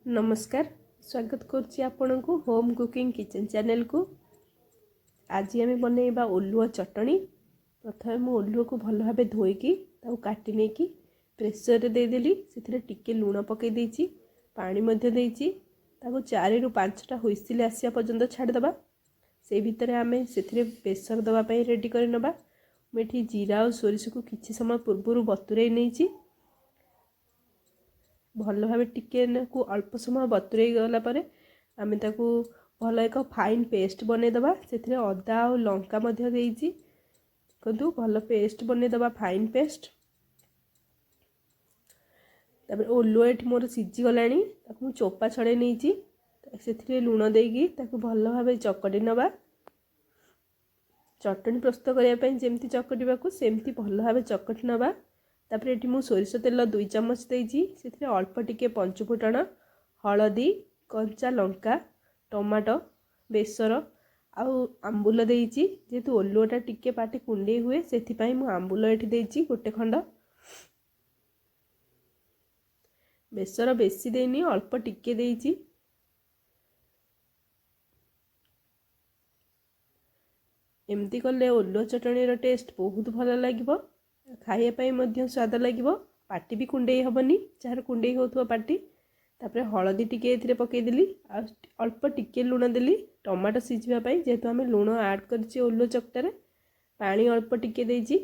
ନମସ୍କାର, ସ୍ୱାଗତ କରୁଛି ଆପଣଙ୍କୁ ହୋମ୍ କୁକିଂ କିଚେନ୍ ଚ୍ୟାନେଲକୁ। ଆଜି ଆମେ ବନେଇବା ଓଲୁଅ ଚଟଣି। ପ୍ରଥମେ ମୁଁ ଓଲୁଅକୁ ଭଲ ଭାବେ ଧୋଇକି ତାକୁ କାଟି ନେଇକି ପ୍ରେସରରେ ଦେଇଦେଲି। ସେଥିରେ ଟିକେ ଲୁଣ ପକାଇ ଦେଇଛି, ପାଣି ମଧ୍ୟ ଦେଇଛି। ତାକୁ 4ରୁ 5ଟା ହୁଇସିଲ୍ ଆସିବା ପର୍ଯ୍ୟନ୍ତ ଛାଡ଼ିଦେବା। ସେଇ ଭିତରେ ଆମେ ସେଥିରେ ବେସର ଦେବା ପାଇଁ ରେଡ଼ି କରିନେବା। ମୁଁ ଏଠି ଜିରା ଆଉ ସୋରିଷକୁ କିଛି ସମୟ ପୂର୍ବରୁ ବତୁରେଇ ନେଇଛି। ଭଲ ଭାବେ ଟିକେ ନାକୁ ଅଳ୍ପ ସମୟ ବତୁରେଇ ଗଲା ପରେ ଆମେ ତାକୁ ଭଲ ଏକ ଫାଇନ୍ ପେଷ୍ଟ ବନେଇଦେବା। ସେଥିରେ ଅଦା ଆଉ ଲଙ୍କା ମଧ୍ୟ ଦେଇଛି। ଦେଖନ୍ତୁ, ଭଲ ପେଷ୍ଟ ବନେଇଦେବା, ଫାଇନ୍ ପେଷ୍ଟ। ତାପରେ ଓଲୁଅ ଏଠି ମୋର ସିଝିଗଲାଣି, ତାକୁ ମୁଁ ଚୋପା ଛଡ଼େଇ ନେଇଛି। ସେଥିରେ ଲୁଣ ଦେଇକି ତାକୁ ଭଲ ଭାବେ ଚକଟି ନେବା। ଚଟଣି ପ୍ରସ୍ତୁତ କରିବା ପାଇଁ ଯେମିତି ଚକଟିବାକୁ ସେମିତି ଭଲ ଭାବେ ଚକଟି ନେବା। ତାପରେ ଏଠି ମୁଁ ସୋରିଷ ତେଲ 2 ଚାମଚ ଦେଇଛି। ସେଥିରେ ଅଳ୍ପ ଟିକେ ପଞ୍ଚୁଫୁଟଣ, ହଳଦୀ, କଞ୍ଚା ଲଙ୍କା, ଟମାଟୋ, ବେସର ଆଉ ଆମ୍ବୁଲ ଦେଇଛି। ଯେହେତୁ ଓଲୁଅଟା ଟିକେ ପାଟି କୁଣ୍ଡେଇ ହୁଏ, ସେଥିପାଇଁ ମୁଁ ଆମ୍ବୁଲ ଏଠି ଦେଇଛି ଗୋଟେ ଖଣ୍ଡ। ବେସର ବେଶୀ ଦେଇନି, ଅଳ୍ପ ଟିକେ ଦେଇଛି। ଏମିତି କଲେ ଓଲୁଅ ଚଟଣିର ଟେଷ୍ଟ ବହୁତ ଭଲ ଲାଗିବ, ଖାଇବା ପାଇଁ ମଧ୍ୟ ସ୍ୱାଦ ଲାଗିବ, ପାଟି ବି କୁଣ୍ଡେଇ ହେବନି ଯାହାର କୁଣ୍ଡେଇ ହେଉଥିବ ପାଟି। ତାପରେ ହଳଦୀ ଟିକେ ଏଥିରେ ପକାଇଦେଲି ଆଉ ଅଳ୍ପ ଟିକେ ଲୁଣ ଦେଲି ଟମାଟୋ ସିଝିବା ପାଇଁ। ଯେହେତୁ ଆମେ ଲୁଣ ଆଡ଼୍ କରିଛେ ଓଲୁଅ ଚକଟାରେ, ପାଣି ଅଳ୍ପ ଟିକେ ଦେଇଛି।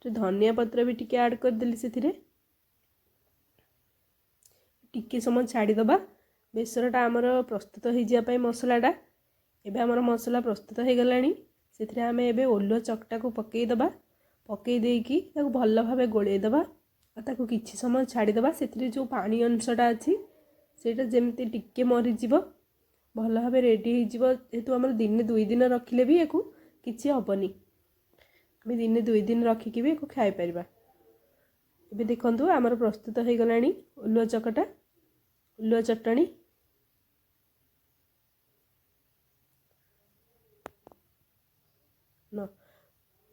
ଧନିଆ ପତ୍ର ବି ଟିକେ ଆଡ଼୍ କରିଦେଲି ସେଥିରେ। ଟିକେ ସମୟ ଛାଡ଼ିଦେବା ବେସରଟା ଆମର ପ୍ରସ୍ତୁତ ହେଇଯିବା ପାଇଁ ମସଲାଟା। ଏବେ ଆମର ମସଲା ପ୍ରସ୍ତୁତ ହେଇଗଲାଣି। ସେଥିରେ ଆମେ ଏବେ ଓଲୁଅ ଚକଟାକୁ ପକାଇଦେବା। ପକାଇ ଦେଇକି ତାକୁ ଭଲ ଭାବେ ଗୋଳେଇ ଦେବା ଆଉ ତାକୁ କିଛି ସମୟ ଛାଡ଼ିଦେବା। ସେଥିରେ ଯେଉଁ ପାଣି ଅଂଶଟା ଅଛି ସେଇଟା ଯେମିତି ଟିକେ ମରିଯିବ, ଭଲ ଭାବେ ରେଡ଼ି ହେଇଯିବ। ଯେହେତୁ ଆମର ଦିନେ 2 ଦିନ ରଖିଲେ ବି ୟାକୁ କିଛି ହେବନି, ଆମେ ଦିନେ 2 ଦିନ ରଖିକି ବି ୟାକୁ ଖାଇପାରିବା। ଏବେ ଦେଖନ୍ତୁ, ଆମର ପ୍ରସ୍ତୁତ ହେଇଗଲାଣି ଓଲୁଅ ଚକଟା, ଓଲୁଅ ଚଟଣି।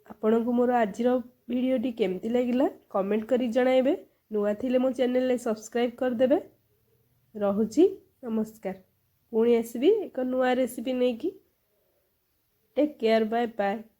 ଆପଣଙ୍କୁ ମୋର ଆଜିର ଭିଡ଼ିଓଟି କେମିତି ଲାଗିଲା କମେଣ୍ଟ କରି ଜଣାଇବେ। ନୂଆ ଥିଲେ ମୋ ଚ୍ୟାନେଲରେ ସବସ୍କ୍ରାଇବ୍ କରିଦେବେ। ରହୁଛି, ନମସ୍କାର। ପୁଣି ଆସିବି ଏକ ନୂଆ ରେସିପି ନେଇକି। Take care, bye bye.